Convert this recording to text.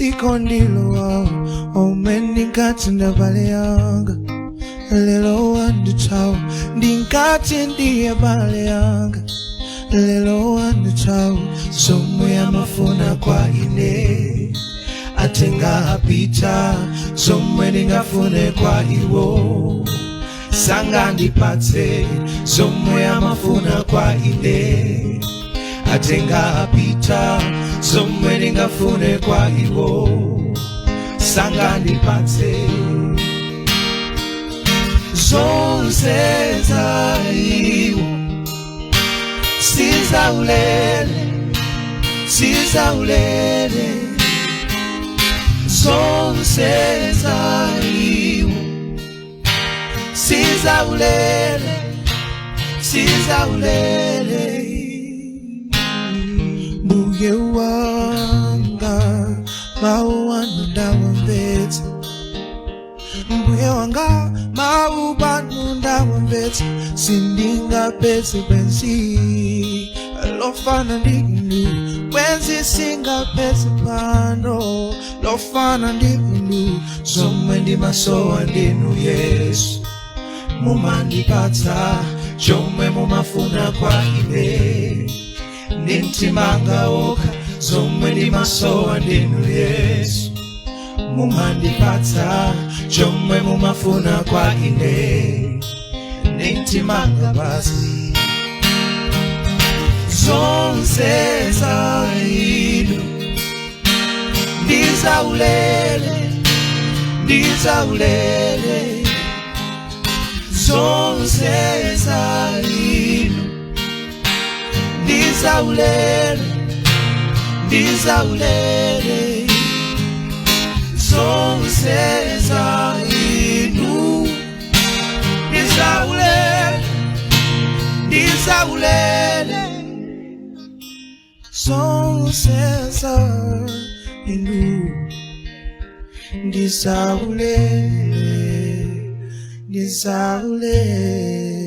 Dziko ndilowawa, omwe ndingati ndi abale yanga lelo wandithawa. Ndingati ndi abale yanga lelo wandithawa. Zomwe amafuna kwa ine atenga apita, zomwe ndingafune kwa iwo sangandipatse. Zomwe amafuna kwa ine atenga apita, zomwe ndingafune kwa iwo sangandipatse. Zonse za iwo sizaulele, sizaulele. Zonse za iwo sizaulele, sizaulele. Mbuye wanga, mawu anu ndawamvetsa. Mbuye wanga, mawu anu ndawamvetsa. Sindingapeze bwenzi lofana ndi inu, bwenzi singapeze pano lofana ndi inu. Zomwe ndimasowa ndinu Yesu, mumandipatsa. Chomwe mumafuna kwa ine ndi mtima wokha. Zomwe ndimasowa ndinu Yesu, mumandipatsa. Chomwe mumafuna kwa ine ndi mtima basi. Zonse za inu ndizaulele, ndizaulele. Zonse za inu ndizaulele, ndizaulele. Zonse za inu ndizaulele, ndizaulele. Zonse za inu ndizaulele, ndizaulele.